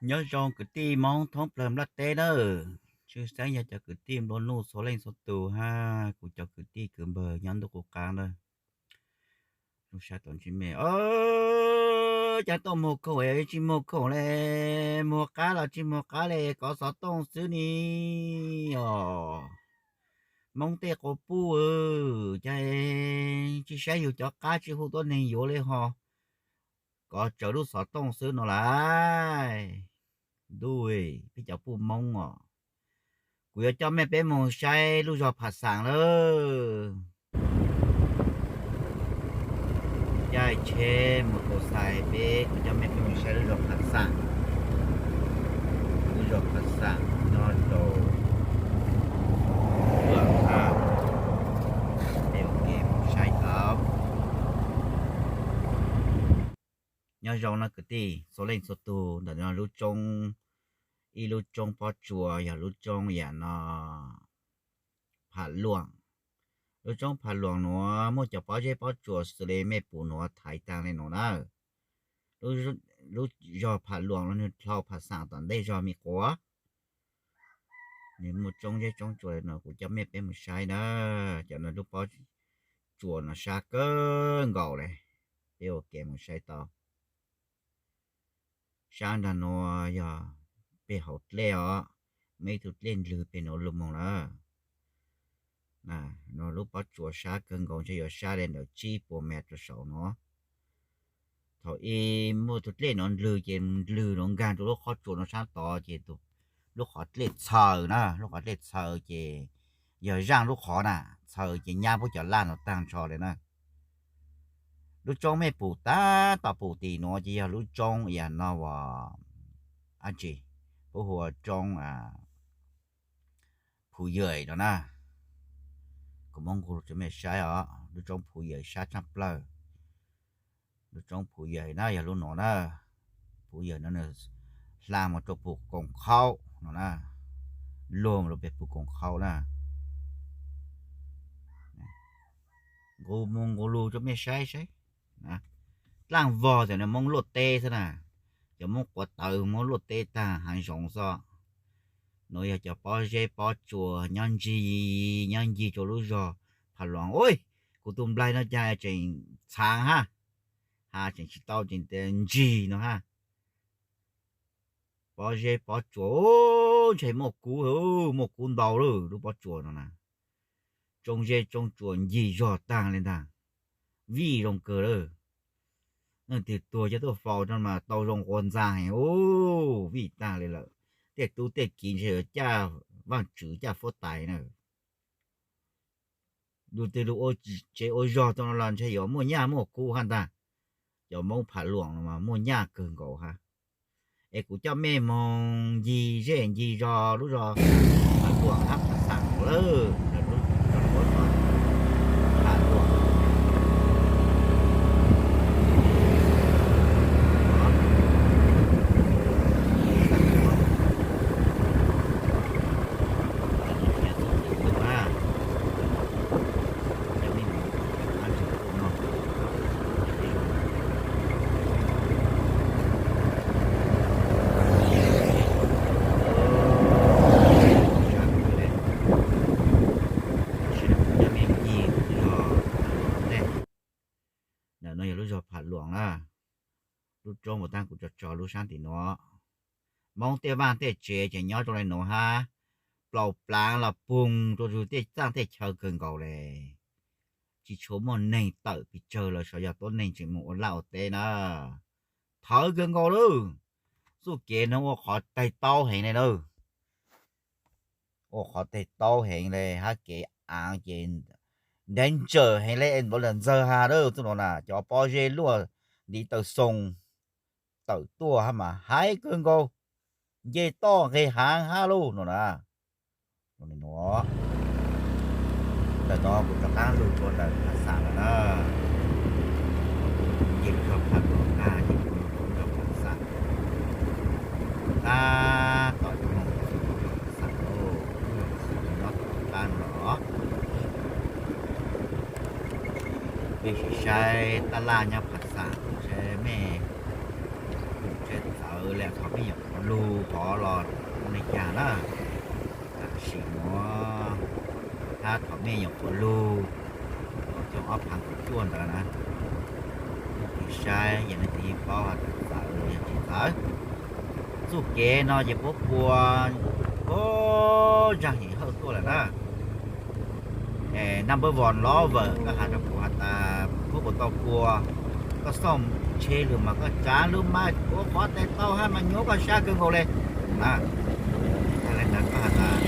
Nyob zoo kwv tij Hmoob thoob plaws nplaj teb nawb. Tshwj xeeb yog cov kwv tij nplua nuj txhua leej txhua tus hab kuv cov kwv tij kwv npawg nyob ntuj qub qab nawb. Lub sab tod ntsej me, cas tuaj muag khoom es tsis muag khoom le, muag qab los tsis muag qab le, kov xov tooj xwb ni os. Hmoob tej quas puj, cas tsis saib yug cov qab tsis hu tuab neeg yuav le ho kov tsawv lub xov tooj xwb no lauj. Ntuj, peb cov puj Hmoob os, kuv yuav coj mej peb moog saib lub zog Phas Xaas lawm. Caij tsheb mus tau xais peb, kuv coj mej peb moog saib lub zog Phas Xaas. Lub zog Phas Xaas nyob rau Luam Thaj, peb ua ke mus saib tau. Nyob zoo nawb kwv tij txhua leej txhua tug, ntawm no lub roob, ib lub roob pob tsuas yog lub roob yam no Phas Luam. Lub roob Phas Luam nuav muaj cov pob zeb pob tsuas xws li mej pum nuav thaiv taag le nuav na. Lub zog Phas Luam los nwg dlhau Phas Xaas tom ntej zog me quas. Nwg muaj roob zeb roob tsuas le nuav, kuv coj mej peb mus saib na. Cov no lub pob tsuas no sab kawg nkaus le, peb ua ke mus saib tau. Sab nraag nuav yog peg hauv dlej os, muaj ib tug dlej ndlwg peg nuav lug moog na. Lub pob tsuas sab kawg nkaus, ntshe yuav sab le ntawm tsib puas mev rau saum nuav. Thaum ub muaj tug dlej nuav ndlwg ces ndlwg nuav nkaag rua lub qhov tsua nuav sab tod ces lub qhov dlej txhaws na, lub qhov dlej txhaws ces yog zaaj lub qhov na, txhaws ces nyab puab cov laj nuav taag nrho le na. Lub roob mej pum taag tom pum tim nuav ces yog lub roob yam no uas, ab tsi, puab hu ua roob Phu Yawm no na. Kuv muab nqug rua mej saib os, lub roob Phu Yawm sab tshaaj plawg. Lub roob Phu Yawm na yog lub nuav na. Phu Yawm no nws hla mus rua pum Koom Khaub no na, luag mus rua peg pum Koom Khaub na. Nqug mus nqug lug rua mej saib saib. Dlaaj vog tas nws Moob luaj teb xwb na, cov Moob quav tawv Moob luaj teb taag haav zoov xwb. Nuav yog cov pob zeb pob tsuas nyob ncig, nyob ncig rua lub zog Phas Luam. Ua, kuv tus nplaig no cas tseem txhaav hab, has tseem tsis tau tseem ntshis no hab. Pob zeb pob tsuas, ntshe muaj kub, muaj kub ntau lawm lub pob tsuas no na. Tsoob zeb tsoob tsuas ncig zog taag le ntaag, vij zoo kawg lawm. Leej twg tuag coj tuaj faus no mas tau zoo quas ntxa heev, vij taag le lawm. Tej tub tej kiv ntshe yuav caj vaaj tswv caj fuab tais na. Lug twg lug ua tsev ua zog tau no los ntshe yuav muaj nyaj muaj kub hab ntaag. Cov Moob Phas Luam no mas muaj nyaj kawg nkaus hab. Es kuv coj mej moog ncig zej ncig zog lub zog Phas Luam hab Phas Xaam lawm. Phas Luam. Ntawm no yog lub zog Phas Luam na. Lub roob uas taag kuv tso tso lub sab tim nuav. Moob tej vaaj tej tsev ces nyob rua le nuav hab. Plaus plaav los pug rua tej txaaj tej chaw kawg nkaus le. Tsis tshua muaj neeg tawm pes tsawg lawm, sawv yog tuab neeg tseem moog ua laj ua teb na. Thawv kawg nkaus lawm. Txuj kev nuav ua qhov teg taub heev le lawm. Ua qhov teg taub heev le hab, kev aav ces ntev ntsawm heev le, npaum le ntxawg has lawm txuj nuav na. Cov pob zeb luaj ntiv taw xoo tawm tuaj hab mas haiv kawg nkaus, nce toj nqeg haav hab lauj no na. Ntawm no kuv rov qaab lug rua ntawm Phas Xaam lawm na. Nce zog Phas Luam taag ces kuv lug rua Phas Xaam. Tab tom moog rua Phas Xaam lauj, Phas Xaam nyob tom qab no los. Mej sim saib tab laj nyob Phas Xaam, saib mej pum tsheb txawv le thaum mej nyuam qhuav lug hov los zoo le caag na. Tam sim nuav hab thaum mej nyuam qhuav lug xyoo ob phaav kaum cuaj ntawd na, mej saib ces mej thiaj paub has tas txawv los yog tsis txawv. Txuj kev no ces puab pua puab zaaj him hawj tuaj lawm na. Number one lover, koj has rau kuv has tas puab puas tau pua, koj xauj tsheb lug mas koj tsaav lug mas ua qhov tes taw hab mas nyuaj koj sab kawg nkaus le. Tag le ntawd koj has tas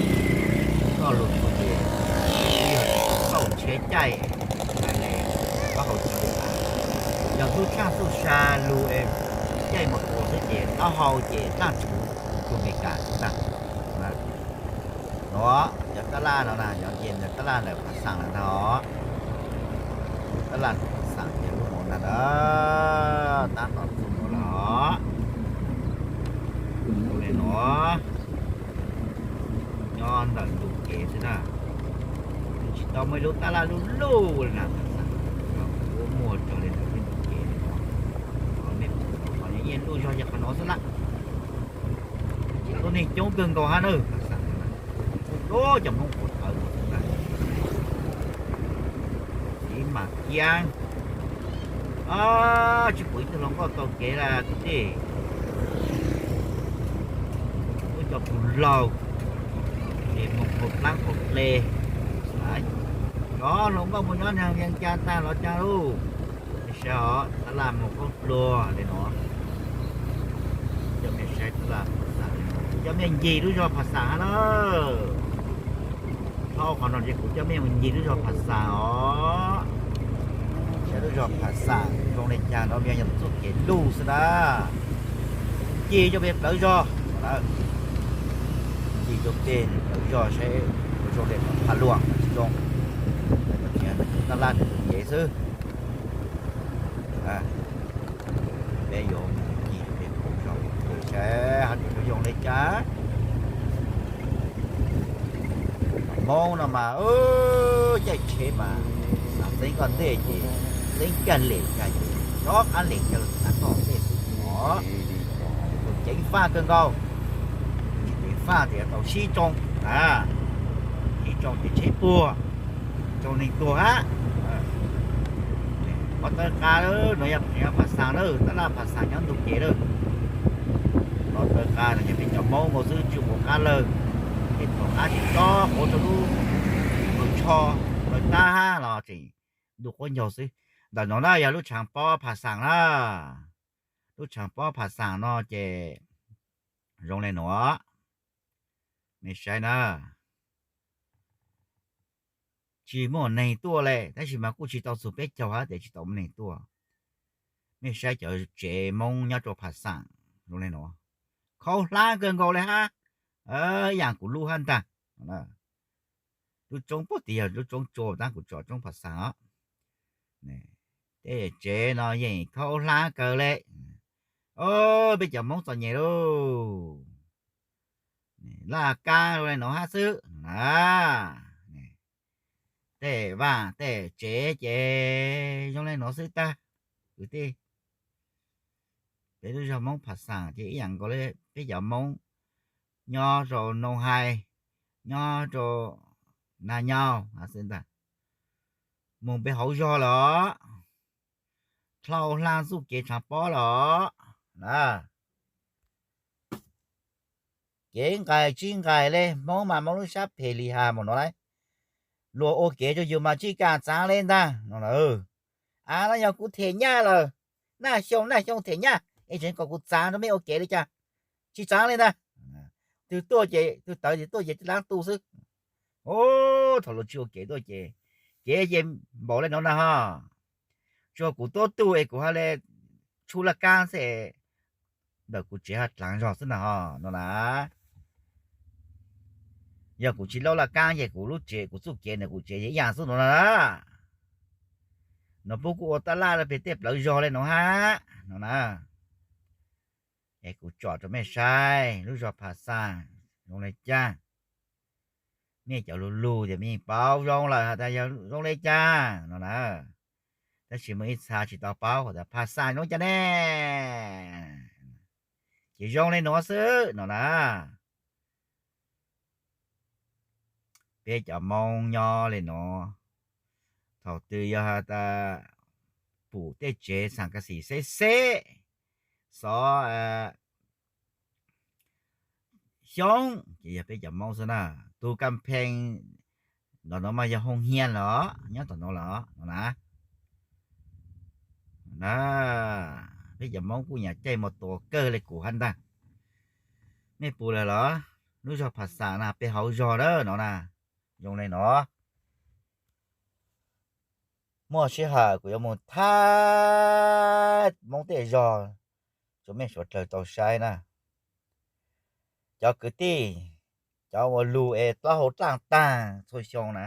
koj lug txug ces yog xauj tsheb caij, taub hau tsis lug tas. Yog tub tshaaj txuj sa lug es caij moos tua xwb ces taub hau ces taaj tshwv tug Amelikas xwb ntag. Nuav cov tab laj no na, cov nce ntawm tab laj ntawm Phav Xaam lawm ntag os. Tab laj Phav Xaam ces lub nuav ntag na, tab tom txug nuav lawm os. Zoo le nuav, nyob ntawm ntug kev xwb na, tsis tau muaj ib lub tab laj luj luj li na, Phav Xaam puab muaj raws li ntawm tej ntug kev li no. Qhov mej pum tau qhov nyob yeej luj zog yog qhov nuav xwb na. Ces tuaj neeg coob kawg nkaus hab na, Phav Xaam no, cov Moob quav tawv no xwb ntag. Txiv Mam Kiab, tsis pum ib tug hluas nkauj taug kev lawm kwv tij. Lub cov pug laug, ces moog qaug dlaab qaug dle. Cov hluas nkauj puas nyob neeg Vias Cas tag los caag lauj? Mej saib os, tab laj moog qaug dluag le nuav. Coj mej saib tab laj Phav Xaam, coj mej ncig lub zog Phav Xaam hab na. Thaub qhov no ces kuv coj mej mus ncig lub zog Phav Xaam os. Saib lub zog Phav Xaam zoo le caag no, mej yog txuj kev luj xwb na. Ncig rau peg plawv zog, ncig rau peg plawv zog saib zoo le Phav Luam tsis zoo. Tab laj nws tus kev xwb. Peb yuav mus ncig peg plawv zog saib hab zoo le caag. Moob no mas caij tsheb mas, txeeb koj ntej ces txeeb kag lem kag ces rov qab lem kag lug tav koj ntej xwb os. Tug ceev faj kawg nkaus, tsis ceev faj ces yuav tau sib tsoo, sib tsoo ces tsheb puag, tsoo neeg tuag hab. Qhov taw qas lawm no yog Phav Xaam lawm, tab laj Phav Xaam nyob ntug kev lawm. Qhov taw qas no yog peb cov Moob nkaus xwb, tsis quav qab lawm. Tej thaum qab tsis tso quav rau lub qhov tsho taw qab hab los tseem ntuj quab ncaug xwb. Ntawm no na yog lub tshaav pob Phav Xaam na. Lub tshaav pob Phav Xaam no ces zoo le nuav, mej saib na. Tsis muaj neeg tuaj le, tab sis mas kuj tsis tau txug peb caug hab tias tsis tau muaj neeg tuaj. Mej saib cov tsev Moob nyob rau Phav Xaam zoo le nuav, khaub hlab kawg nkaus le hab, ib yaam kuv lub hab ntag. Lub roob puag tid yog lub roob tsua, tab kuv tsom roob Phav Xaam os. Tej tsev no yeej khaub hlab kawg le. Peb cov Moob txom nyem lauj. Laj kab zoo le nuav hab xwb na. Tej vaaj tej tsev ces zoo le nuav xwb tag kwv tij. Peb lub zog Moob Phav Xaam ces ib yaam nkaus le peb cov Moob nyob rau Noo Hais, nyob rau Nas Nyaus xwb ntag. Moog peb hauv zog lawm os, dlhau hla txuj kev tshaav pob lawm os. Kev nqaim tsis nqaim le, Hmoob mas Hmoob lub sab phem li has mus no lauj. Luag ua kev rau yus mas tsis kam txaav le ntag no. Av, no yog kuv them nyaj lawm, naj xyoo naj xyoo them nyaj es tseem kom kuv txaav rau mej ua kev li cas? Tsis txaav li ntag. Twg tuaj ces twg tawv ces tuaj ces dlaab tu xwb. Thaum luag tsis ua kev tuaj ces kev ces npaum le no na ho. Tsuas kuv tuab tug es kuv ha le tshuj laj kaab xwb, ntawm kuv tsev ha dlaag zog xwb na ho no na. Yog kuv tsis laub laj kaab ces kuv lub tsev kuv txuj kev ntawm kuv tsev ib yaam xwb no na. No puab kuj ua taj laj rau peg tej plawv zog le no hab no na. Es kuv tsom rau mej saib lub zog Phav Xaam zoo le caag. Mej cov lug lug ces mej yeej paub zoo lawm has tas yog zoo le caag no na. Tab sis muaj ib txha tsis tau paub has tas Phav Xaam zoo caag ne. Ces zoo li nuav xwb no na. Peb cov Moob nyob li no, thaum twg yog has tas pum tej tsev xam kas xim xeb xeb, xov xyoob ces yog peb cov Moob xwb na. Tus kas phees ntawm no mas yog hoo hias los nyob tom no los no na. Na, peb cov Moob kuj nyam caij mus tua kawg li kuv hab ntag. Mej puas lawm los? Lub zog Phas Xas na, peb hauv zog na no na. Zoo li no, muaj sij hawm kuv yuav mus thaij Moob tej zog rau mej suav dlawg tau saib na. Cov kwv tij, cov uas lug es plaub hau dlaaj taag txhua xyoo na,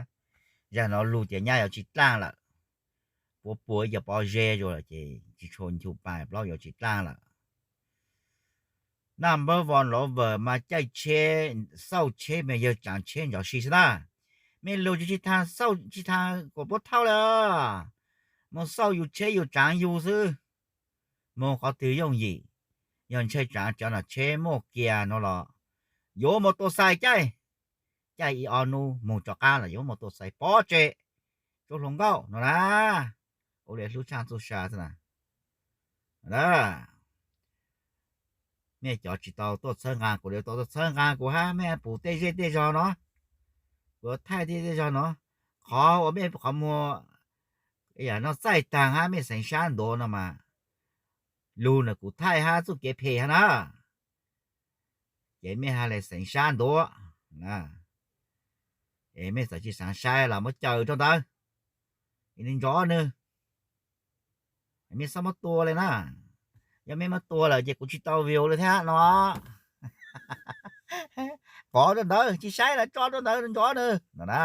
zag no lug tias nyab yuav tsi dlaaj lawm, puab puag ib co pob zeb zuj lawm ces tsi tshua ncu pas, plaub yuav tsi dlaaj lawm. Number one lovers mas caij tsheb, xauj tsheb mas yawg tsaav tsheb ntsov si xwb na. Mej lug tsi tsi thaag xauj, tsi thaag kuas puab thauj li, moog xauj yug tsheb yug tsaav yug xwb. Moog qhov twg yooj yim, yog ntshai tsaav tsaav no tsheb muaj kiag no los yuav mus tua xais caij, caij ib ob nub moog rov qaab los yuav mus tua xais pov tseg rua hluas nkauj no na. Ua li hlub tshaaj txuj sa xwb na. Mej cov tsi tau tuaj txhawb nqaa kuv, tau tuaj txhawb nqaa kuv hab, mej pum tej zej tej zog no, kuv thaij tej zej tej zog no. Qhov uas mej qhov muag noj txaij taag hab mej xeev sab ntuav no mas, lug ntawm kuv thaij hab txuj kev phem hab na, ces mej ha le xeev sab ntuav, es mej txawm tsi xaav saib los muab caws rau ntawd, ntsov nwg, mej xob muab tua li na. Yog mej muab tua lawm ces kuv tsi tau view li thiab no. Pov rau ntawd, tsi saib los tso rau ntawd, ntsov nwg no na.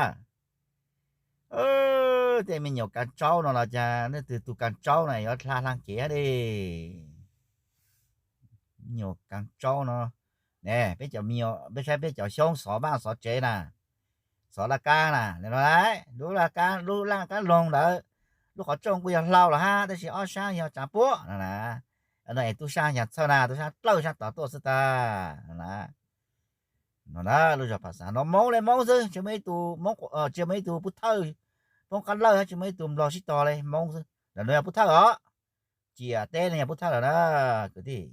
Tej me nyuam kaav tsaub no los cas leej twg tug kaav tsaub na yuav dlha dlaa kev hab li. Me nyuam kaav tsaub no, ne, peb cov, peb saib peb cov xyoob xov vaaj xov tsev na, xov laj kaab na, lub laj kaab, lub laj kaab loog ntawd, lub qhov rooj kuj yog hlau los hab tab sis ob sab yog tsaav puab no na. No es tub sab yog txhawj na, tub sab dlawj sab tod tuaj xwb tag no na. No na, lub zog Phas Xas no Moob le Moob xwb, tsi muaj ib tug Pub Thawj, Poob Qab Lawj hab tsi muaj ib tug Nplog sib tog le, Moob xwb. Ntawm nuav yog Pub Thawj os, ciam teb no yog Pub Thawj lawm na kwv tij.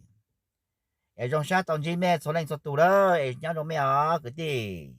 Es zoo sab tau ntsib mej txhua leej txhua tug na, es nyob zoo mej os kwv tij.